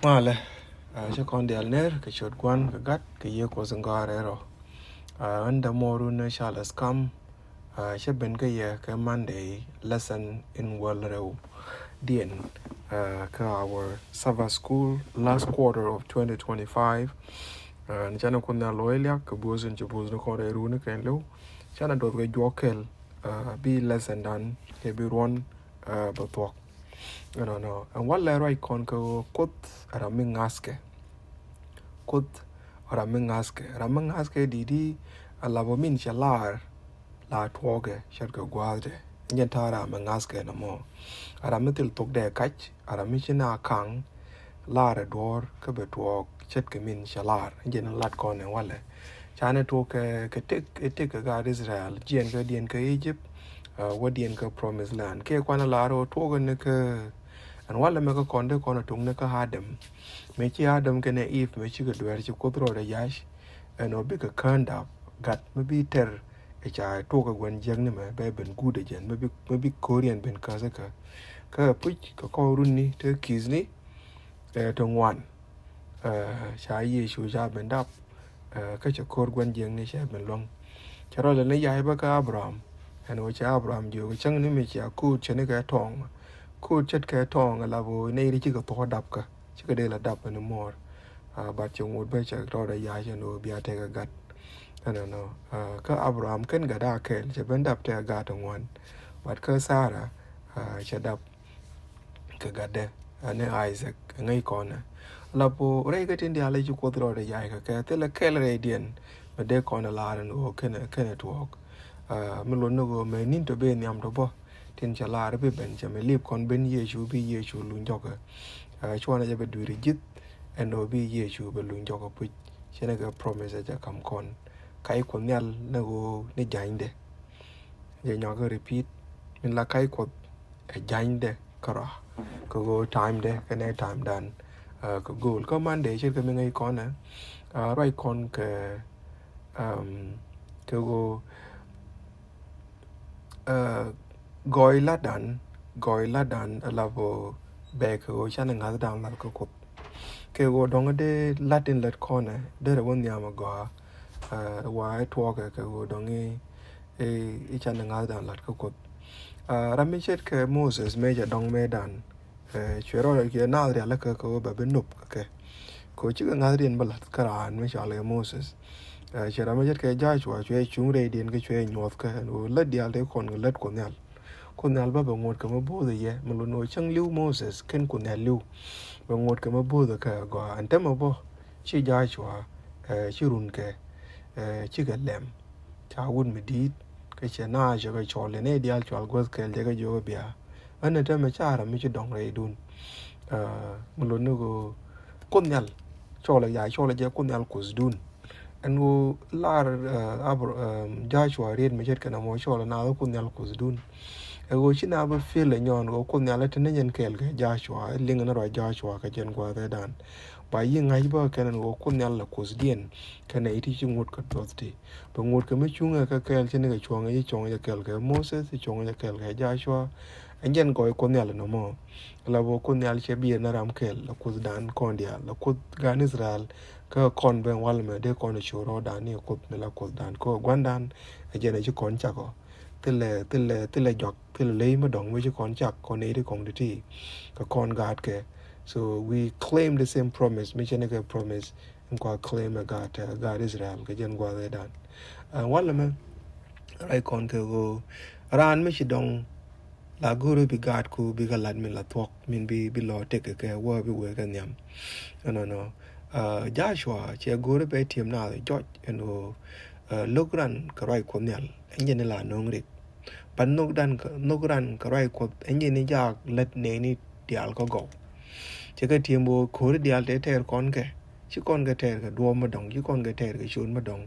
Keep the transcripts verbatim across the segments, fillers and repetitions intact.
Malɛ, cä kɔn dial ner kɛ ciöt Gua̱n kɛ Gat kɛ Yiëë Kuɔth in gɔaa rɛl rɔ. Ɣän dämuɔɔrun ni Charles Kam. Cä ben kä yɛ kɛ Monday lesson in wäl rɛwdiɛn kä our Sabbath School last quarter of twenty twenty-five. Ni canɛ Kuoth Nhial lo̱c liak kɛ buɔth in ci buɔth ni kɔn rɛy runi kɛn liw. Canɛ duɔth kɛ juɔk kɛl bi lesson dan kɛ bi ruɔn bɛ thuɔk. Ɛnɔnɔ ɛn walɛ ruac kɔn kɛ ɣöö Kuoth ram mi ŋa̱thkɛ. Kuoth ram mi ŋa̱thkɛ, ram mi ŋa̱thkɛ di̱t i̱ a lapɔ min cɛ lar la tuɔɔkɛ ce̱tkɛ gua̱a̱thdɛ. Ɛn jɛn ta̱a̱ ram mi ŋa̱thkɛ nɔmɔ. A ram mi thil thokdɛ kac, a ram mi ci na kaŋ lar ɛ duɔ̱ɔ̱r kä bɛ tuɔɔk ce̱tkɛ min cɛ lar. Ɛn jɛn lat kɔn ɛn walɛ. Canɛ tuɔɔk kɛ, kɛ tëk, kɛ tëk kɛ gaat Israel jiɛn kɛ diɛn kɛ Egypt. Wä diɛn kä Promised Land kɛ kuanɛ lar ɣöö tuɔɔk ni kä ɛn walɛ mɛ kä kɔn dee kɔn a tuŋ ni kä Adam. Mëë ci Adam kɛnɛ Eve mëë cikɛ dueer ci Kuoth rɔɔdɛ yac ɛn ɣöö bikɛ kään dap gat mi bi tɛr ɛ ca tuɔɔk ɛ gua̱n jiäkni mɛ bɛ ben guut ɛ jɛn mi bi, mi bi ko̱riɛn ben käth kä. Kä puc kɛ kɔɔrun ni te ki̱thni ɛ te ŋuan. Ca Yecu ca ben dap kä cɛ ko̱r gua̱n jiäkni cɛ ben luäŋ. Cɛ rɔ lɛ ni ya̱c bä kä Abraham ɛn ɣöö cɛ Abraham jiök cäŋ ni mi cia ko̱o̱t cɛ ni kɛ tɔɔŋ. Ko̱o̱t ce̱tkɛ tɔɔŋ ɛ lap ɣöö nɛy ti cikɛ thuɔ̱k dap kä cikɛ dee la dap ɛn muɔɔr. But cɛ ŋot bä cɛ rɔɔdɛ ya̱c ɛn ɣöö bia tekɛ gat. Ɛnɔnɔ kä Abraham kɛn gat a kɛɛl cɛ ben dap tekɛ gat ɛ ŋuan. But kä Sarah cɛ dap kɛ gatdɛ ni Isaac ŋäc kɔnɛ. Lapɔ rɛy kä tin diaal ci Kuoth rɔɔdɛ ya̱c kɛ kɛ thilɛ kɛl rɛydiɛn mɛ dee kɔnɛ lar ɛn ɣöö kɛnɛ, kɛnɛ tuɔɔk. Mi lot ni ɣöö mɛ ni̱n tɔ ben nhiam tɔ bä tin cɛ lar bi ben cɛ mɛ lip kɔn ben Yecu bi Yecu luny jɔkɛ. Cuɔnɛ jɛ bɛ dui̱ri ji̱th ɛn ɣöö bi Yecu bɛ luny jɔkɛ puc. Cɛ ni kɛ promise jɛ kam kɔn kac Kuɔth Nhial ni ɣöö ni ja̱nydɛ. Jɛ nyɔk kɛ repeat min la kac Kuɔth ɛ ja̱nydɛ kärɔa kɛ ɣöö time dɛ kɛnɛ time dan. Kɛ go̱o̱l kä Monday ce̱tkɛ mi ŋäc kɔnɛ ruac kɔn kɛ kɛ ɣöö gɔɔy latdan, gɔɔy latdan lapɔ bɛ kɛ ɣöö canɛ ŋa̱thdan lat kä Kuoth. Kɛ ɣöö dɔ̱ŋ dee lat in lät kɔnɛ derɛ wä nhiam a gɔaa. Wa ɛ tuɔɔkɛ kɛ ɣöö dɔ̱ŋ i̱ i̱ canɛ ŋa̱thdan lat kä Kuoth. Ram mi ce̱tkɛ Moses mëë cɛ dɔ̱ŋ mëëdan cuɛ rɔ kiɛ naath rial kä kɛ ɣöö bɛ bi nop kɛ kɛ. Kɛ ɣöö cikɛ ŋa̱thdiɛn bä la̱th kä raan mi cɔal kɛ Moses. Cuɛ ram mi ce̱tkɛ Joshua cuɛ cuŋ rɛydiɛn kä cuɛ nyuɔth kɛ ɛn ɣöö lät diaal tëë kɔn kɛ lät Kuoth Nhial. Kuoth Nhial bä bɛ ŋot kɛ mi bo̱o̱th ɛ yɛ mi lot ni ɣöö cäŋ li̱w Moses kɛn Kuoth Nhial li̱w. Bɛ ŋot kɛ mi bo̱o̱th ɛ kɛ gɔaa ɛn tämɛ bä ci Joshua ci run kɛ cikɛ lɛm. Ca wut mi di̱i̱t kä cɛ na cɛ kɛ cɔl in ɛ diaal cɔal guäth kɛɛl jɛ kɛ jiök bia. Ɣän ɛ tämɛ ca ram mi ci dɔ̱ŋ rɛydun. Mi lot ni kɛ Kuoth Nhial cɔl ɛ ya cɔl ɛ jɛ Kuoth Nhial Kuothdun. Ɛn ɣöö lar Joshua riet mi ce̱tkɛ nɔmɔ cɔl ɛ naath Kuoth Nhial Kuothdun. Ɛ ɣöö ci na bä fiel ɛ nyɔn ɣöö Kuoth Nhial ɛ te ni jɛn kɛɛl kɛ Joshua ɛ liŋ ni ruac Joshua kɛ jɛn gua̱a̱th ɛ dan. Ba yi ŋa̱c bä kɛn ɛn ɣöö Kuoth Nhial la Kuothdiɛn kɛn ɛ iti ci ŋot kɛ duɔth ti. Bɛ ŋot kɛ mi cuŋɛ kɛ kɛɛl ci ni kɛ cuɔ̱ŋ i̱ cuɔ̱ŋ jɛ kɛɛl kɛ Moses i̱ cuɔ̱ŋ jɛ kɛɛl kɛ Joshua. Ɛn jɛn gɔɔy Kuoth Nhial nɔmɔ. La bä Kuoth Nhial cɛ bier ni ram kɛɛl la Kuothdan kɔn diaal la Kuoth gan Israel. Kä kɔn ben wal mɛ dee kɔn i̱ cu rɔɔdan ni Kuoth ni la Kuothdan kä gua̱ndan. Ɛ jɛn ɛ ci kɔn cakɔ thilɛ thilɛ thilɛ jɔak thilɛ ley mi dɔ̱ŋ mi ci kɔn cak kɔn nɛy ti kɔn ti ti. Kä kɔn gaatkɛ. So we claim the same promise mi cɛ ni kɛ promise. In kua claim ɛ gaat ɛ gaat Israel kɛ jɛn gua̱a̱th ɛ dan. Walɛ mɛ ruac kɔn kɛ ɣöö raan mi ci dɔŋ la go̱o̱ri bi gaatku bikɛ lat min la thuɔ̱k min bi bi lɔ tek kɛ wä bi wee kɛ nhiam. Ɛnɔnɔ Joshua cɛ go̱o̱ri bɛ tiɛm naath jɔc ɛn ɣöö lo̱k ran kɛ ruac Kuɔth Nhial ɛn jɛn ni la no̱o̱ŋ rik. But nhök dan nhök ran kɛ ruac Kuɔth ɛn jɛn ni jaak lät nɛɛni diaal kä gɔw. Cɛ kɛ tiɛm ɣöö ko̱ri diaal tɛ tɛɛr kɔn kɛ ci kɔn kɛ tɛɛr kɛ duɔɔp mi dɔŋ ci kɔn kɛ tɛɛr kɛ ciöt mi dɔŋ.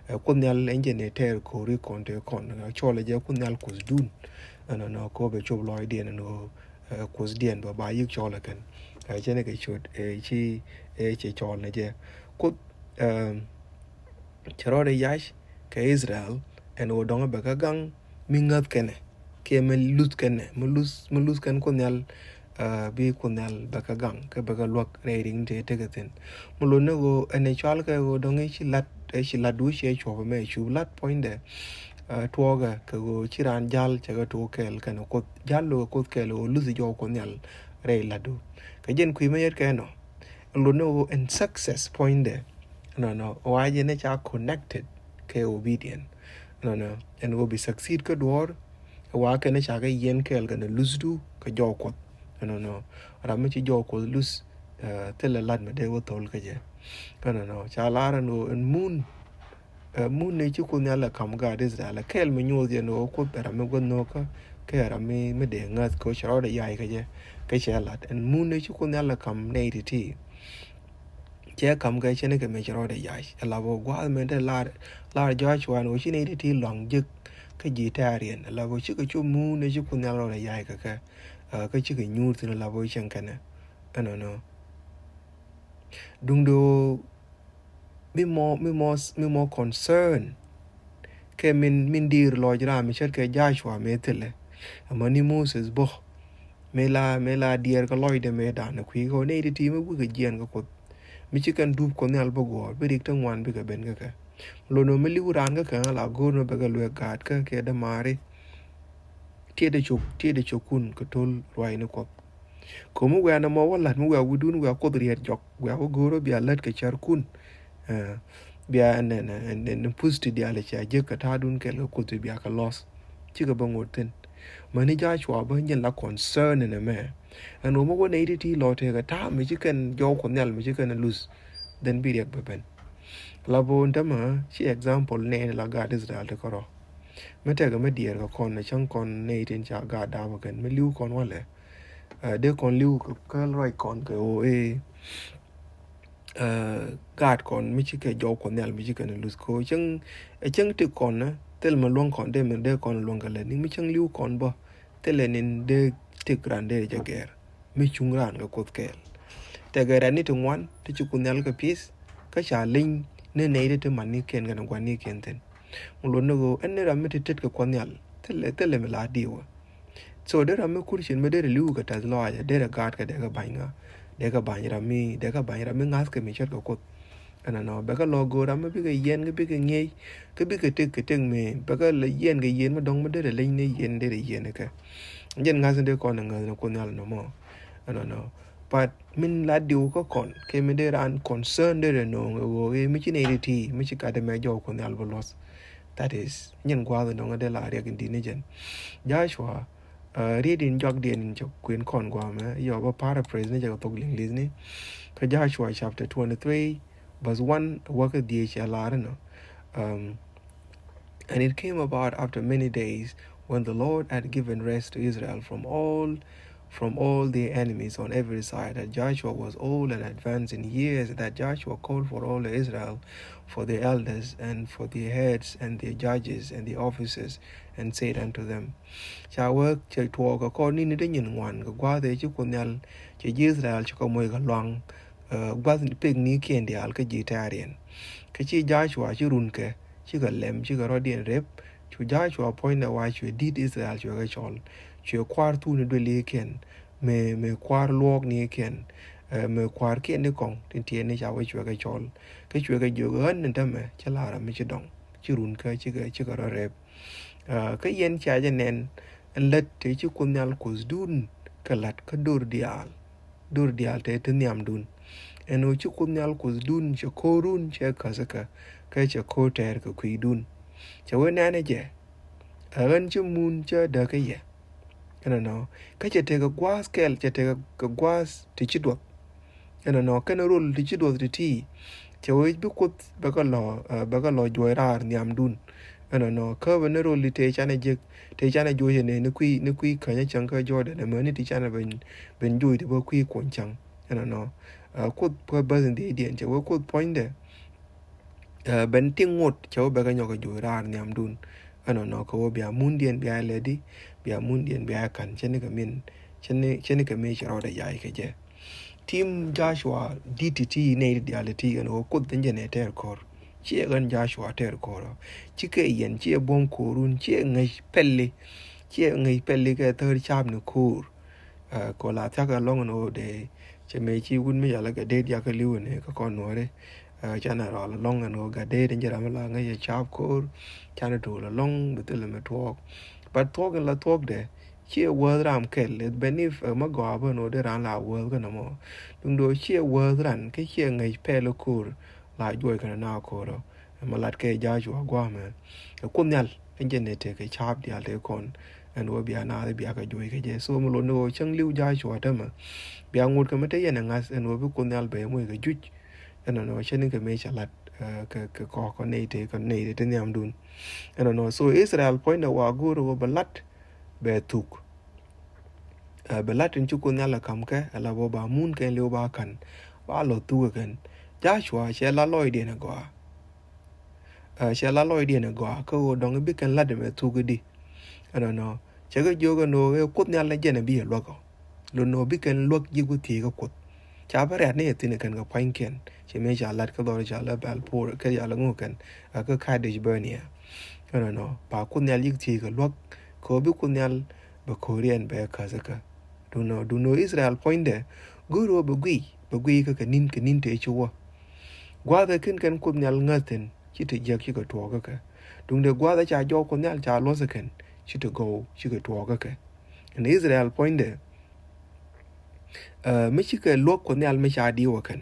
Ɛ Kuoth Nhial ɛn jɛn ni tɛɛr ko̱ri kɔn tɛ kɔn cɔl ɛ jɛ Kuoth Nhial Kuothdun. Ɛnɔnɔ ko̱ bɛ cop lɔcdiɛn ɛn ɣöö Kuothdiɛn bɛ ba yik cɔl ɛ kɛn. Cɛ ni kɛ ciöt ɛ ci ɛ cɛ cɔl ni jɛ Kuoth. Cɛ rɔɔdɛ yac kɛ Israel ɛn ɣöö dɔ̱ŋ bɛ kä gaŋ mi ŋäth kɛnɛ kiɛ mi luth kɛnɛ mi luth mi luth kɛn Kuoth Nhial. bi Kuoth Nhial bɛ kɛ gaŋ kɛ bɛ kɛ luäk rɛy riŋ tëë tekɛ thi̱n. Mi lot ni ɣöö ɛn ɛ cɔal kɛ ɣöö dɔ̱ŋ i̱ ci la̱t, i̱ ci la̱t du ciɛ cuɔ̱p ɛmɛ cup la̱t puɔ̱nydɛ tuɔɔkɛ kɛ ɣöö ci raan ja̱l cɛ kɛ tuɔɔk kɛɛl kɛnɛ Kuoth, ja̱l lo̱kɛ Kuoth kɛɛl ɣöö luthi jɔw Kuoth Nhial rɛy la̱t du. Kɛ jɛn kui̱ mɛ yɛt kɛ nɔ, lot ni ɣöö ɛn success puɔ̱nydɛ nɔnɔ ɣöö a jɛn ɛ ca connected kɛ obedient. Nɔnɔ ɛn ɣöö bi succeed kä duɔ̱ɔ̱r ɛ wa kɛn ɛ ca kɛ yiɛn kɛɛl kɛnɛ luthdu kɛ jɔw Kuɔth. Nɔnɔ ram mi ci jɔw Kuɔth luth thilɛ lat mi dee wä thol kä jɛ. Nɔnɔ ca lar ɛn ɣöö ɛn mun mun ni ci Kuoth Nhial ɛ ka̱m gaat Israel ɛ kɛɛl mi nyuɔth jɛ ni ɣöö Kuoth ɛ ram mi guäth nhökä kɛ ram mi mi dee ŋäth kɛ ɣöö cɛ rɔɔdɛ ya̱c kä jɛ kɛ cɛ lat. Ɛn mun ni ci Kuoth Nhial ɛ ka̱m nɛy ti̱ti̱ cɛ ka̱m kɛ cɛ ni kɛ mɛ cɛ rɔɔdɛ ya̱c. Ɛ la bä gua̱a̱th mɛ te lar lar Joshua ni ɣöö ci nɛy ti̱ti̱ lua̱ŋ jek kä ji̱ tɛ̈riɛn. Ɛ la bä cikɛ cop mun ni ci Kuoth Nhial rɔɔdɛ ya̱c kɛ kɛ kä cikɛ nyuur thi̱n. Ɛ la bä cɛŋ kɛnɛ ɛnɔnɔ duŋdɛ ɣöö mi mɔ mi mɔ mi mɔ concern kɛ min min diir lɔc ram mi ce̱tkɛ Joshua mi thilɛ. Amäni Moses bä mi la mi la diɛɛr kɛ lɔcdɛ mi dan kui̱ kɛ ɣöö nɛy ti̱ti̱ mi wikɛ jiɛɛn kɛ Kuoth mi ci kɛn dup Kuɔth Nhial bä guɔ̱ɔ̱r bi rik ti ŋuan bikɛ ben kä kɛ. Lot nɔ mi li̱w raan kä kɛ la go̱o̱r nɔ bɛ kɛ luek gaat kä kɛ dämaari. Tiet dee cok tiet dee cok kun kɛ to̱l ruac ni Kuɔth. Ko̱mi wiaa nɔmɔ wä la̱t mi wiaa wi̱dun wiaa Kuoth riet jɔk wiaa wä go̱o̱rä bia lät kɛ cär kun. Bia ɛn ɛn ɛn ɛn puth ti diaal ca jek kɛ ta̱a̱dun kɛl kɛ Kuoth bia kɛ lɔth. Cikɛ bä ŋot thi̱n. Mäni Joshua bä nyin la concern ɛn ɛmɛ. Ɛn wä mi wä nɛy ti̱ti̱ lɔ tekɛ ta̱a̱ mi ci kɛn jɔw Kuɔth Nhial mi ci kɛn luth. Then bi riɛk bɛ ben. La bo̱o̱n tämɛ ci example nɛɛni la gaat Israel ti kärɔ. Mi tekɛ mi diɛɛr kɛ kɔn ɛ cäŋ kɔn nɛy tin ca gaat da̱a̱p kɛn mi li̱w kɔn walɛ. Dee kɔn li̱w kɛ käl ruac kɔn kɛ ɣöö ëë gaat kɔn mi ci kɛ jɔw Kuɔth Nhial mi ci kɛn luth kɛ ɣöö cäŋ ɛ cäŋ tik kɔn ɛ thil mi luäŋ kɔn dee mi dee kɔn luäŋ kɛ lät ni mi cäŋ li̱w kɔn bä thilɛ nin dee tik raan dee jɛ gɛr. Mi cuŋ raan kɛ Kuoth kɛɛl. Tekɛ rɛ̈t ni ti ŋuan ti ci Kuoth Nhial kɛ pi̱th kä ca leny ni nɛy ti ti man ni kiɛn kɛn gua̱n ni kiɛn thi̱n. Ŋu luɔt ni ɣöö ɛn ni ram mi ti tet kɛ Kuɔth Nhial thilɛ thilɛ mi la diwä. So dee ram mi Christian mi derɛ li̱w kɛ tɛth lɔaacɛ derɛ gaat kɛ dee kɛ ba̱ny ŋa dee kɛ ba̱ny ram mi dee kɛ ba̱ny ram mi ŋa̱th kɛ mi ce̱tkɛ Kuoth. Ɛnɔnɔ bɛ kɛ lɔ go̱o̱r ram mi bikɛ yiɛn kɛ bikɛ ŋi̱eec kɛ bikɛ tëk kɛ tëk mi bɛ kɛ lɛ yiɛn kɛ yiɛn mi dɔ̱ŋ mi derɛ leny ni yiɛn derɛ yiɛn kɛ. Jɛn ŋa̱th ni dee kɔn ɛ ŋäth ni Kuoth Nhial nɔmɔ. Ɛnɔnɔ but min la diw kä kɔn kɛ mi dee raan concern derɛ no̱o̱ŋ ɛ ɣöö ɛ mi ci nɛy ti ti mi ci kat ɛmɛ jɔw Kuoth Nhial bi luɔth. That is nyin gua̱a̱th in dɔ̱ŋ ɛ dee la riɛk in di̱t ni jɛn. Joshua riet in jɔak diɛn in cɛ kuën kɔn gua̱a̱mɛ yɔ bä paraphrase ni cɛ kɛ thok Liŋli̱th ni. Kä Joshua chapter twenty-three verse one wäkä dhiec cɛ lar inɔ. And it came about after many days, when the Lord had given rest to Israel from all from all their enemies on every side, that Joshua was old and advanced in years, that Joshua called for all the Israel, for their elders, and for their heads, and their judges, and their officers, and said unto them, Ca wee cɛ tuɔɔk kɛ kɔn ni̱ni ti nyin ŋuan kɛ gua̱a̱th ëë ci Kuoth Nhial cɛ ji̱ Israel ci kɛ moc kɛ luaŋ gua̱th pek ni kiɛn diaal kä ji̱ tɛ̈riɛn. Kä ci Joshua ci run kɛ cikɛ lɛm cikɛ rɔ̱diɛn rep. Cu Joshua puɔ̱nydɛ wa cuɛ di̱t Israel cuɛ kɛ cɔl. Cuɛ kua̱r thuk ni duëlikiɛn mëë mëë kua̱r luɔɔk nikiɛn. Mëë kua̱rkiɛn ti kɔŋ tin tiɛɛni ca wee cuɛ kɛ cɔl. Kä cuɛ kɛ jiök ɣän ni tämɛ ci la ram mi ci dɔŋ ci run kä cikɛ cikɛ rɔ rep. Kä yɛn ca jɛ nɛn ɛn lät tëë ci Kuoth Nhial Kuothdun kɛ la̱t kä do̱r diaal. Do̱r diaal tëë ti nhiamdun. Ɛn ɣöö ci Kuoth Nhial Kuothdun cɛ ko̱o̱run cɛ käthikä kä cɛ ko̱o̱r tɛɛr kɛ kui̱dun. Cɛ wee nɛnɛ jɛ ɛ ɣän ci mun cä däkä yɛ. Ɛnɔnɔ kä cɛ tekɛ gua̱a̱th kɛl cɛ tekɛ kɛ gua̱a̱th ti ci duɔth. Ɛnɔnɔ kɛn rol ti ci duɔth ti ti cɛ wec bi Kuoth bɛ kɛ lɔ bɛ kɛ lɔ juɔc raar nhiamdun. Ɛnɔnɔ kä bɛ ni rol ti tëë canɛ jek tëë canɛ juɔc ɛnɛ ni kui̱ ni kui̱ känyä cäŋ kä Jordan ɛmäni ti canɛ ben ben juɔc ti bä kui̱ kuɔny cäŋ. Ɛnɔnɔ Kuoth puɔ̱th bäth in dhiecdiɛn cɛ wee Kuoth puɔ̱nydɛ. Ɛ ben tiŋ ŋot cɛ wä bɛ kɛ nyɔk kɛ juɔc raar nhiamdun. Ɛnɔnɔ kɛ wä bia mundiɛn bia lɛdi bia mundiɛn bia ka̱n cɛ ni kɛ min cɛ ni kɛ min cɛ rɔɔdɛ yac kɛ jɛ. Tim Joshua di̱t ti ti nɛy ti diaal ti ti ɛn wä Kuoth in jɛ nɛ tɛɛr ko̱r. Ciɛ ɣän Joshua tɛɛr ko̱r ɔ cikɛ yɛn ciɛ buɔ̱m ko̱run ciɛ ŋäc pɛli. Ciɛ ŋäc pɛli kɛ thäär ca̱a̱p ni ko̱r. Ɛ, kɛ la thiak ɛlɔŋ ɛn ɣöö dee cɛ mëë ci wut mi yal ɛ Gatdet yak ɛ li̱w ɛn ɛ kɛ kɔn Nuääri. Ɛ, canɛ rɔɔl ɛlɔŋ ɛn ɣöö Gatdet in jɛ ram la ŋäc ɛ caap ko̱o̱r, canɛ to̱o̱l ɛlɔŋ bi thilɛ mi tuɔɔk. But thuɔk in la thuɔk dee ciɛ wäth ram kɛl, ɛ ben if, ɛ, ma gɔaa bä ɛn ɣöö dee ran la wäth kä nɔmɔ. Duŋdɛ ɣöö ciɛ wäth ran kä ciɛ ŋäc pɛl ɛ ko̱o̱r la juɔc kɛn na ko̱o̱r ɔ. Ɛ ma lat kɛ Joshua gua̱a̱mɛ. Ɛ Kuoth Nhial in jɛ ni tekɛ caap diaal tekɛ kɔn. Ɛn ɣöö bia naath bia kɛ juɔc kɛ jɛ. So mi lot ni ɣöö cäŋ li̱w Joshua tämɛ. Bia ŋot kɛ mi te yɛn ɛ ŋa̱th ɛn ɣöö bi Kuoth Nhial bɛ moc kɛ juc. Ɛn nɔ nɔ cä ni kɛ mëë cɛ lat, ɛ, kɛ, kɛ kɔk kɛ nɛy te, kɛ nɛy te ti nhiamdun. Ɛn nɔ nɔ. So Israel puɔ̱nydɛ wa go̱o̱r ɣöö bɛ lat bɛ thuk. Ɛ, bɛ lat in ci Kuoth Nhial ɛ ka̱m kɛ, ɛ la bä ba mun kɛn li̱w ba ka̱n. Ba lɔ thuk ɛ kɛn. Joshua cɛ la lɔcdiɛn ɛ gɔaa. Ɛ, cɛ la lɔcdiɛn ɛ gɔaa kä ɣöö dɔ̱ŋ bi kɛn lat ɛmɛ thuk i̱di. Ɛnɔnɔ cɛ kɛ jiök ɛn ɣöö ɛ Kuoth Nhial ni jɛn ɛ bi ɛ luäk ɔ. Lot ni ɣöö bi kɛn luäk ji̱ ku thiec kä Kuoth. Ca bä riat ni ɛ thi̱n ɛ kɛn kɛ pua̱nykiɛn. Cɛ mëë ca lat kä dhɔr ca la Bɛl Por kä ca la ŋuk kɛn, ɛ, kä Kadesh Barnea. Ɛnɔnɔ ba Kuoth Nhial ji̱ thiec kɛ luäk kɛ ɣöö bi Kuoth Nhial bɛ ko̱riɛn bɛ käth kä. Duŋdɛ, duŋdɛ Israel puɔ̱nydɛ go̱o̱r ɣöö bɛ guiy, bɛ guiy kä kɛ ni̱n, kɛ ni̱n tëë ci wä. Gua̱a̱th ɛ ken kɛn Kuoth Nhial ŋäth thi̱n, ci te jiäk cikɛ tuɔɔk kä kɛ. Duŋdɛ gua̱a̱th ɛ ca jɔɔk Kuoth Nhial ca luɔth ɛ kɛn, ci te gɔw cikɛ tuɔɔk kä kɛ. Ɛn Israel puɔ̱nydɛ, ɛ, mi cikɛ luäk Kuoth Nhial mi ca di̱i̱w ɛ kɛn.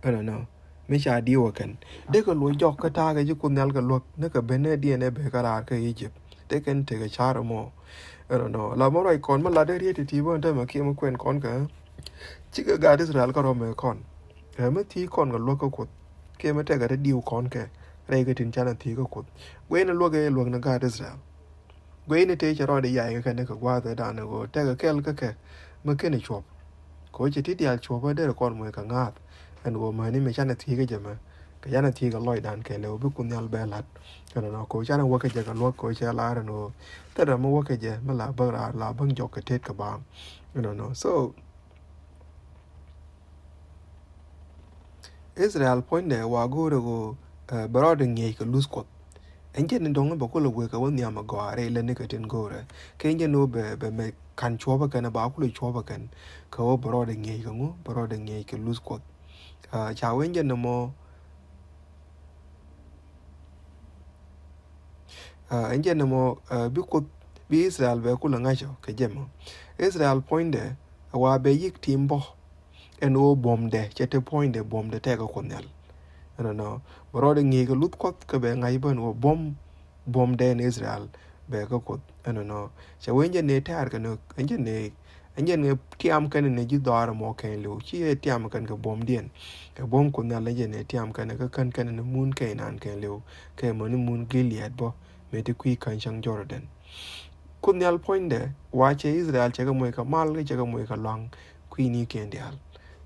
Ɛnɔnɔ mi ca di̱i̱w ɛ kɛn. Dee kɛ luɔc jɔk kä ta̱a̱ kɛ ci Kuoth Nhial kɛ luäk, ni kɛ ben ɛ diɛn ɛ bee kä raar kä Egypt. Dee kɛn tekɛ ca̱r ɛmɔ. Ɛnɔnɔ la mɔ ruac kɔn mi lat dee riet ti ti bä ɛn täämɛ kiɛ mi kuɛn kɔn kɛ. Cikɛ gaat Israel kä rɔmɛ kɔn. Ɛ mi thiec kɔn kɛ luäk kä Kuoth. Kiɛ mi tekɛ ti diw kɔn kɛ. Rɛy kɛ tin canɛ thiec kä Kuoth. Guɛy ni luäk ɛ luäk ni gaat Israel. Guɛy ni tëë cɛ rɔɔdɛ yay kɛ kɛn kɛ gua̱a̱th ɛ dan ɛ ɣöö tekɛ kɛl kä kɛ mi kɛn ɛ cuɔp. Kɛ ɣöö cɛ ti diaal cuɔp ɛ derɛ kɔn muɔc kɛ ŋa̱a̱th. Ɛn ɣöö mäni mi canɛ thiec kä jɛ mɛ. Kɛ canɛ thiec kɛ lɔcdan kɛɛliw bi Kuoth Nhial bɛ la̱t. Ɛnɔnɔ kɛ ɣöö canɛ wä kɛ jɛ kɛ luäk kɛ ɣöö cɛ lar ɛn ɣöö thil ram mi wä kɛ jɛ mi la bäk raar la bäk jɔk kɛ tet kɛ baaŋ. Ɛnɔnɔ. So Israel puɔ̱nydɛ wa go̱o̱rɛ ɣöö, ɛ, bɛ rɔɔdɛ ŋi̱eec kɛ luth Kuɔth. Ɛn jɛn ni dɔ̱ŋ bɛ kulɛ wek kɛ wä nhiam ɛ gɔaa rɛy lät ni kɛ tin go̱o̱rɛ. Kɛ ɛn jɛn ni wä bɛ, bɛ mɛ ka̱n cuɔpä kɛn ba kulɛ cuɔpä kɛn. Kɛ wä bɛ rɔɔdɛ ŋi̱eec kɛ ŋu, bɛ rɔɔdɛ ŋi̱eec kɛ luth Kuɔth. Ɛ, ca wen jɛn ni mɔ, ɛ, ɛn jɛn ni mɔ, ɛ, bi Kuoth, bi Israel bɛ kulɛ ŋa̱cɔ kɛ jɛ mɔ. Israel puɔ̱nydɛ, ɛ, wa bɛ yik tim bɔ. Ɛn ɣöö buɔ̱mdɛ cɛ te puɔ̱nydɛ, buɔ̱mdɛ tɛkɛ Kuoth Nhial. Ɛnɔnɔ bɛ rɔɔdɛ ŋi̱i̱c kɛ luth Kuɔth kɛ bɛ ŋa̱c bä ɛn ɣöö buɔ̱m, buɔ̱mdɛ ni Israel bɛ kä Kuoth. Ɛnɔnɔ cɛ wee ɛn jɛn ni tɛ̈r kɛ ni, ɛn jɛn ni, ɛn jɛn ni tiam kɛn ni ji̱ dhɔaar ɛmɔ kɛn liw. Ci ɛ tiam kɛn kɛ buɔ̱mdiɛn. Kɛ buɔ̱m Kuoth Nhial ɛn jɛn ni tiam kɛn kɛ kän kɛn ni mun Kɛnan kɛn liw. Kɛ mɔ ni mun Gilead bä mëë ti kui̱ kän cäŋ Jordan. Kuoth Nhial puɔ̱nydɛ wa cɛ Israel cɛ kɛ moc kɛ mal kɛ cɛ kɛ moc kɛ luaŋ kui̱ni kiɛn diaal.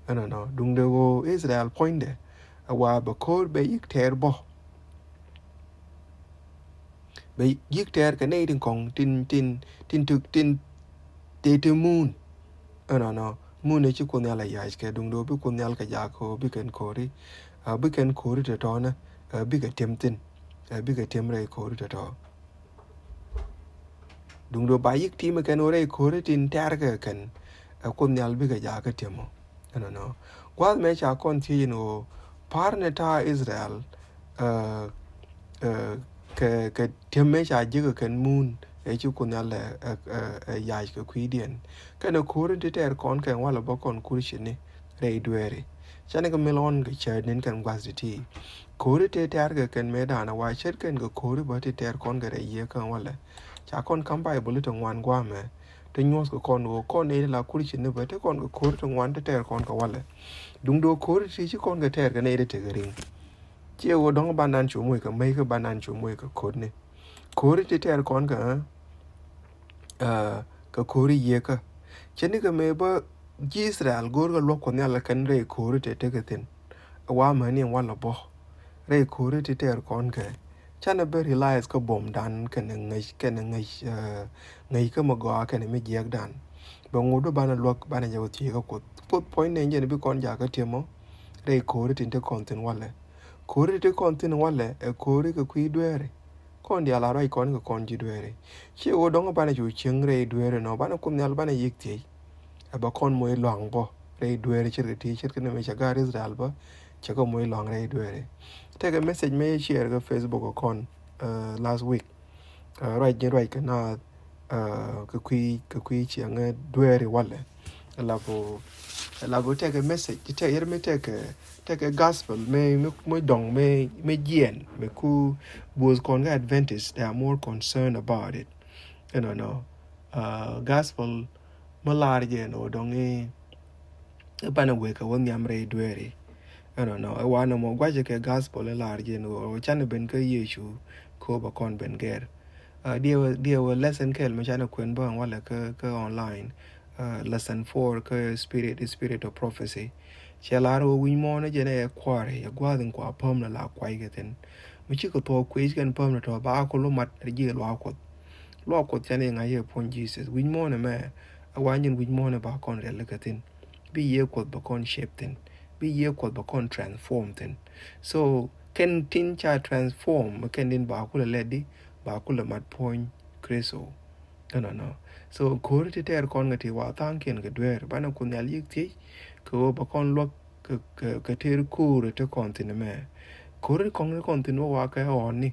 Ɛnɔnɔ duŋdɛ ɣöö Israel puɔ̱nydɛ ɛ wa bɛ ko̱r bɛ yik tɛɛr bɔ. Bɛ yik tɛɛr kɛ nɛy tin kɔŋ tin, tin, tin tuk tin tëë ti muun. Ɛnɔnɔ muun ɛ ci Kuoth Nhial ɛ yac kɛ duŋdɛ ɣöö bi Kuoth Nhial kɛ jaak kɛ ɣöö bi kɛn ko̱ri. Ɛ bi kɛn ko̱ri tɔ̱tɔ̱nɛ ɛ bikɛ ti̱em thi̱n. Ɛ bikɛ ti̱em rɛy ko̱ri tɔ̱tɔ̱. Duŋdɛ ba yik ti̱i̱m kɛn ɣöö rɛy ko̱ri tin tɛ̈rkɛ kɛn ɛ Kuoth Nhial bikɛ jakä ti̱emɔ. Ɛnɔnɔ gua̱a̱th mɛ ca kɔn thiec ɛn ɣöö pa̱r ni ta̱a̱ Israel, ɛ, ɛ, kɛ, kɛ ti̱em mɛ ca ji̱kɛ kɛn muun ɛ ci Kuoth Nhial ɛ, ɛ, ɛ, ɛ yac kɛ kui̱diɛn. Kɛnɛ ko̱ri ti tɛɛr kɔn kɛn walɛ bä kɔn kur ci̱ni rɛy dueeri. Canɛ kɛ mil ɣɔn kɛ cäät ni̱n kɛn gua̱th ti̱ti̱. Ko̱ri tëë tɛ̈r kɛ kɛn mëëdan ɛ wa ce̱tkɛn kɛ ko̱ri bä ti tɛɛr kɔn kɛ rɛy yiëë kɛn walɛ. Ca kɔn ka̱m Baibol ti ŋuan gua̱a̱mɛ. Ti nyuɔ̱th kɛ kɔn ɣöö kɔn nɛy ti la kur ci̱ni bä ti kɔn kɛ ko̱ri ti ŋuan ti tɛɛr kɔn kɛ walɛ. Duŋdɛ ɣöö ko̱ri ti ci kɔn kɛ tɛɛr kɛ nɛy ti tekɛ ri̱ŋ. Ciɛ ɣöö dɔ̱ŋ bandan cu moc kɛ mäc kä bandan cu moc kɛ ko̱rni. Ko̱ri ti tɛɛr kɔn kɛ, ɛ, kɛ ko̱ri yieekä. Cɛ ni kɛ mëë bä ji̱ Israel go̱o̱r kɛ luɔ̱k Kuɔth Nhial kɛn rɛy ko̱ri tëë tekɛ thi̱n. Ɛ wa mäni walɛ bä rɛy ko̱ri ti tɛɛr kɔn kɛ. Canɛ bä realize kä buɔ̱mdan kɛnɛ ŋäc, kɛnɛ ŋäc, ɛ, ŋäc kä mi gɔaa kɛnɛ mi jiɛkdan. Bɛ ŋot bä banɛ luäk banɛ jɛ wä thiec kä Kuoth. Kuoth puɔ̱nydɛ jɛn bi kɔn jakä ti̱emɔ rɛy ko̱ri tin te kɔn thi̱n walɛ. Ko̱ri ti kɔn thi̱n walɛ ɛ ko̱ri kɛ kui̱ dueeri. Kɔn diaal a ruac kɔn kɛ kɔn ji̱ dueeri. Ciɛ ɣöö dɔ̱ŋ banɛ cu cieŋ rɛy dueeri nɔ banɛ Kuoth Nhial banɛ yik thiec. bɛ kɔn moc luaŋ bä rɛy dueeri ce̱tkɛ ti ce̱tkɛ ni mi cɛ gaat Israel bä cɛ kɛ moc luaŋ rɛy dueeri. Tekɛ message mi share kɛ Facebook kɔn, uh, last week. Uh, ruac ni ruac kɛ na, uh, kɛ kui̱, kɛ kui̱ ciɛŋɛ dueeri walɛ. Labu, labu tekɛ message, tekɛ yɛr mi tekɛ, tekɛ gospel mi, mi, mi dɔŋ mi, mi jiɛn mi ku both kɔn kɛ Adventist, they are more concerned about it. Ɛnɔ nɔ, uh, gospel mi lar jɛ nɔ dɔŋ i̱, i̱ banɛ wek kɛ wä nhiam rɛy dueeri. Ɛnɔ nɔ, ɛ wanɛ mɔ guacɛ kɛ gospel i̱ lar jɛ nɔ, canɛ ben kä Yecu kɛ wä bɛ kɔn ben gɛr. Uh, diɛ wä, diɛ wä lesson kɛl mi canɛ kuɛn bä walɛ kä, kä online. Uh, lesson four kä spirit, spirit of prophecy. Cɛ lar wä wi̱ny mɔnɛ jɛ nɛ ɛ kua̱ri, ɛ gua̱th in kua päm lɛ la kuay kɛ thin. Mi cikɛ thuɔk kuec kɛn päm lɛ tɔ ba ku lu mat rɛ jiɛ luaak Kuɔth. Luaak Kuɔth canɛ ŋa̱c yɛ puɔ̱ny Jesus. Wi̱ny mɔnɛ mɛ, ɛ wa nyin wi̱ny mɔnɛ ba kɔn riɛl kɛ thin. Bi yiëë Kuɔth bɛ kɔn shape thin. Bi yiëë Kuɔth bɛ kɔn transform thin. So, kɛn tin ca transform, kɛn din ba kulɛ lɛt di, ba kulɛ mat puɔ̱ny Kritho. Ɛnɔ nɔ. So, ko̱ri ti tɛɛr kɔn kɛ ti wa tha̱a̱ŋkiɛn kɛ dueer. Banɛ Kuoth Nhial yiëk thiec, kɛ ɣöö bɛ kɔn luäk kɛ, kɛ, kɛ tëër ko̱ri ti kɔn thin mɛ. Ko̱ri kɔn ti kɔn thin wä wa kɛ ɣɔ̱ɔ̱ni.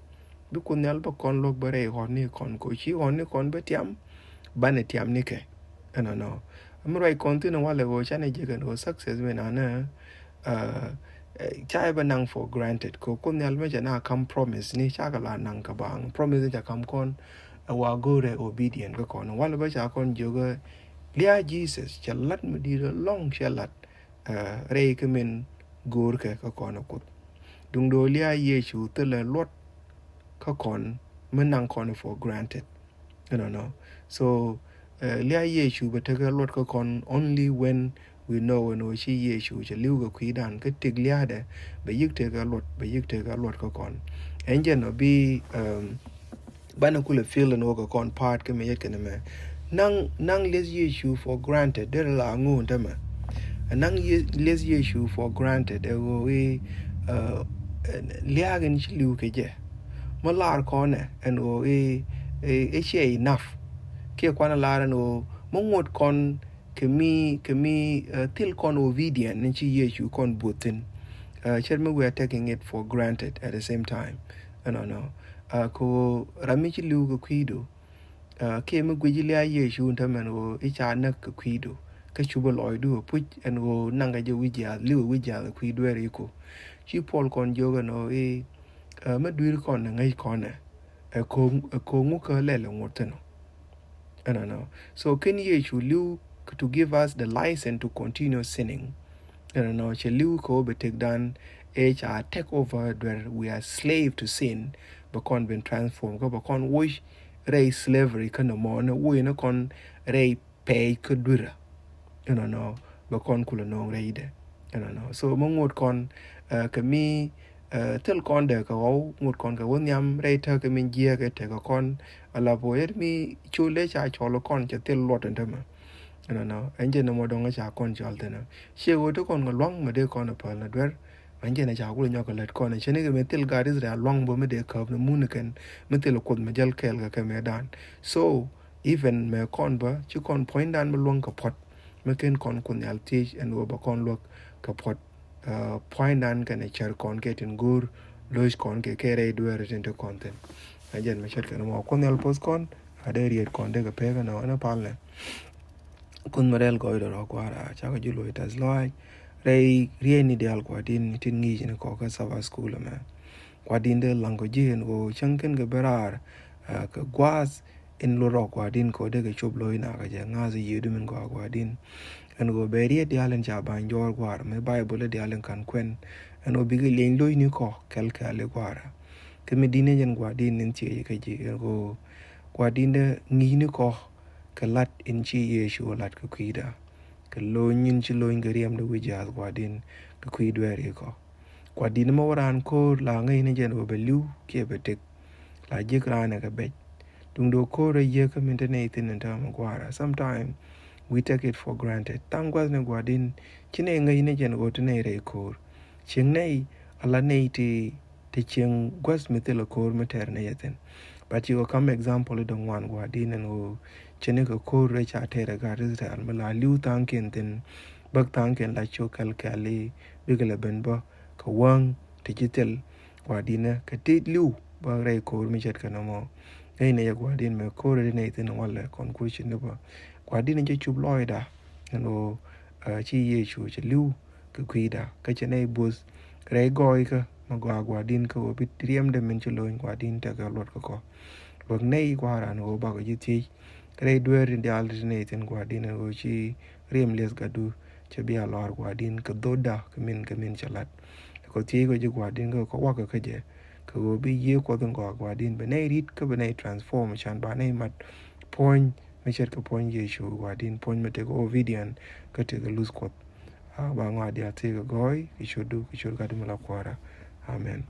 Bi Kuoth Nhial bä kɔn luäk bä rɛy ɣɔ̱ɔ̱ni kɔn ko ci ɣɔ̱ɔ̱ni kɔn bä tiam, banɛ tiam ni kɛ. Ɛnɔ nɔ. Mi ruac kɔn thin walɛ ɣöö canɛ jek ɛn ɣöö success mi nanɛ, uh, eh, ca ɛ bä naŋ for granted. Kɛ Kuoth Nhial mi cɛ na kam promise ni ca kɛ la naŋ kɛ baŋ. Promise ni ca kam kɔn, ɛ wa go̱o̱rɛ obedient kä kɔn. Walɛ bä ca kɔn jiök ɛ lia̱a̱ Jesus cɛ lat mi di̱i̱t ɛlɔ̱ŋ cɛ lat, uh, rɛy kä min go̱o̱rkɛ kä kɔn ɛ Kuoth. Duŋdɛ ɣöö lia̱a̱ Yecu thilɛ luɔt kä kɔn mi naŋ kɔn for granted. Ɛnɔ nɔ. So, uh, lia̱a̱ Yecu bɛ tekɛ luɔt kä kɔn only when we know ɛn ɣöö ci Yecu cɛ li̱w kɛ kui̱dan kä tëk lia̱a̱dɛ bɛ yi̱k tekɛ luɔt, bɛ yi̱k tekɛ luɔt kä kɔn. Ɛn jɛn ɔ bi, um, banɛ kulɛ feel ɛn ɣöö kɛ kɔn pa̱a̱t kä mi yet kɛn mɛ. Naŋ, naŋ lieth Yecu for granted derɛ la ŋo̱o̱n tämɛ. Naŋ ye-, lieth Yecu for granted ɛ ɣöö i̱, uh, lia̱a̱k in ci li̱w kɛ jɛ. Mi lar kɔnɛ ɛn ɣöö i̱, i̱, i̱ ciɛ enough. Kiɛ kuanɛ lar ɛn ɣöö mi ŋot kɔn kɛ mi, kɛ mi, uh, thil kɔn obedient ni ci Yecu kɔn buɔth thin. Uh, cɛ mi we are taking it for granted at the same time. Ɛnɔ nɔ. Uh, kɛ ɣöö ram mi ci li̱w kɛ kui̱du, uh, kiɛ mi guic lia̱a̱ Yecu in tämɛ ɛn ɣöö i̱ ca näk kɛ kui̱du. Kä cupä lɔcdu ɛ puc ɛn ɣöö naŋkɛ jɛ wi̱c jiaath, li̱w ɛ wi̱c jiaath ɛ kui̱ dueer i̱ ko. Ci Puɔl kɔn jiök ɛn ɣöö i̱, uh, mi dui̱r kɔn ɛ ŋäc kɔn ɛ, ɛ ko̱, ɛ ko̱ ŋukä lɛl ɛ ŋot thi̱n ɔ. Ɛnɔ nɔ. So kɛn Yecu li̱w to give us the license to continue sinning. Ɛnɔ nɔ, cɛ li̱w kɛ ɣöö bɛ tëkdan ëë ca take over duer, we are slave to sin. Bɛ kɔn ben transform kä bɛ kɔn woc rɛy slavery kä nɔmɔ ni woc ni kɔn rɛy pɛɛc kä dui̱rä. Ɛnɔ nɔ, bɛ kɔn kulɛ no̱o̱ŋ rɛydɛ. Ɛnɔ nɔ. So mi ŋot kɔn, uh, kɛ mi, uh, thil kɔn dee kɛ ɣɔw, ŋot kɔn kɛ wä nhiam rɛy täk kɛ min jiääk ɛ tekɛ kɔn, ala bɔ yet mi col dee ca cɔl kɔn cɛ thil luɔt ɛn tämɛ. Ɛnɔ nɔ, ɛn jɛ nɔmɔ dɔ̱ŋ ca kɔn cɔl thi̱n ɔ. Ciɛ ɣöö ti kɔn kɛ luaŋ mi dee kɔn ɛ päl ni duer. Ɛn jɛ nɛ ca kulɛ nyɔk kɛ lät kɔn ɛ cɛ ni kɛ mi thil gaat Israel luaŋ bä mi dee käp ni mun kɛn, mi thil Kuoth mi jäl kɛɛl kɛ kɛ mëëdan. So, even mɛ kɔn bä, ci kɔn puɔ̱nydan mi luäŋ kɛ puɔ̱t. Mi ken kɔn Kuoth Nhial thiec ɛn ɣöö bɛ kɔn luäk kɛ puɔ̱t. Uh, puɔ̱nydan kɛnɛ cär kɔn kɛ tin go̱o̱r, lo̱c kɔn kɛ kɛ rɛy dueeri tin ti kɔn thi̱n. Ɛ jɛn mi ce̱tkɛ ni mɔ Kuoth Nhial poth kɔn, a dee riet kɔn dee kɛ pek ɛn ɣöö ɛn ɛ palnɛ. Kuoth mi rɛl gɔɔydɛ rɔ Kua̱r a, cakɔ ji̱ luɔ̱c tɛth lɔaac. Rɛy riet ni diaal Gua̱di̱n tin ŋi̱i̱c ni kɔ kä Sabbath School ɛmɛ. Gua̱di̱n dee laŋ kɔ ji̱ ɛn ɣöö cäŋ ken kɛ bi raar, uh, kɛ gua̱a̱th in luɔt rɔ Gua̱di̱n kɛ ɣöö dee kɛ cop lo̱c nakä jɛ ŋa̱th yiëëdu min gɔaa Gua̱di̱n. Ɛn ɣöö bɛ riet diaal in ca ba̱ny jɔɔr Gua̱r mi Baibol diaal in ka̱n kuɛn. Ɛn ɣöö bikɛ liɛny lo̱cni kɔ kɛl kɛɛl i̱ Gua̱r. Kɛ mi di̱n ni jɛn Gua̱di̱n in thiec kä ji̱ ɛn ɣöö Gua̱di̱n dee ŋi̱i̱cni kɔ kɛ la̱t in ci Yecu la̱t kɛ kui̱da. Kɛ lo̱ny in ci lo̱ny kɛ riɛmdɛ wi̱c jiaath Gua̱di̱n kɛ kui̱ dueeri kɔ. Gua̱di̱n mɛ wä raan ko̱o̱r la ŋäcni jɛn ɣöö bɛ li̱w kiɛ bɛ tëk. La ji̱k raan ɛ kɛ bɛc. Duŋdɛ ko̱o̱r ɛ yiëë kä min te nɛy thi̱n in täämɛ Gua̱a̱ra. Sometime we take it for granted. Tha̱a̱ŋ gua̱thni Gua̱di̱n ci nɛy ŋäcni jɛn ɣöö te nɛy rɛy ko̱o̱r. Cieŋ nɛy ala nɛy ti, ti cieŋ gua̱th mi thilɛ ko̱o̱r mi tɛɛr nɛy ɛ thi̱n. But ci kɔ kam example i̱ dɔ̱ŋ wan Gua̱a̱r di̱n ɛn ɣöö cɛ ni kɛ ko̱r rɛy ca tɛɛr ɛ gaat Israel mi la li̱w tha̱a̱ŋkiɛn thi̱n, bäk tha̱a̱ŋkiɛn la cok kɛl kɛl i̱ bikɛ lɛ ben bä kɛ wäŋ ti ci thil Gua̱a̱r di̱n ɛ kɛ ti li̱w bä rɛy ko̱r mi ce̱tkɛ nɔmɔ. Nɛy nɛ yɛ Gua̱a̱r di̱n mɛ ko̱r rɛy nɛy thi̱n walɛ kɔn kuc ni bä Gua̱a̱r di̱n ɛ cɛ cup lɔɔcda ɛn ɣöö ci Yecu cɛ li̱w kɛ kui̱da kä cɛ nɛy buɔth rɛy gɔɔykä mɛ gɔaa Gua̱a̱r di̱n kä ɣöö bi riɛmdɛ min ci lo̱ny Gua̱a̱r di̱n tekɛ luɔt kä kɔ. Luɔt nɛy Gua̱a̱r an ɣöö bakɔ ji̱ thiec rɛy dueer in diaal ti nɛy thi̱n Gua̱a̱r di̱n ɛn ɣöö ci riɛm lieth gatdu cɛ bia lɔaar Gua̱a̱r di̱n kɛ dho̱tda kɛ min kɛ min cɛ lat. Kɔ thiec kɔ ji̱ Gua̱a̱r di̱n kä kɔ wakä kä jɛ kɛ ɣöö bi yiëë Kuɔth in gɔaa Gua̱a̱r di̱n bɛ nɛy ri̱t kä bɛ nɛy transform can ba nɛy mat puɔ̱ny mi ce̱tkɛ puɔ̱ny Yecu Gua̱a̱r di̱n puɔ̱ny mi tekɛ obedient kä tekɛ luth Kuɔth. Ba ŋɔaa diaal thiec kɛ gɔɔy kɛ ciötdu kɛ ciöt Gat mi la Kuäärä. Amen.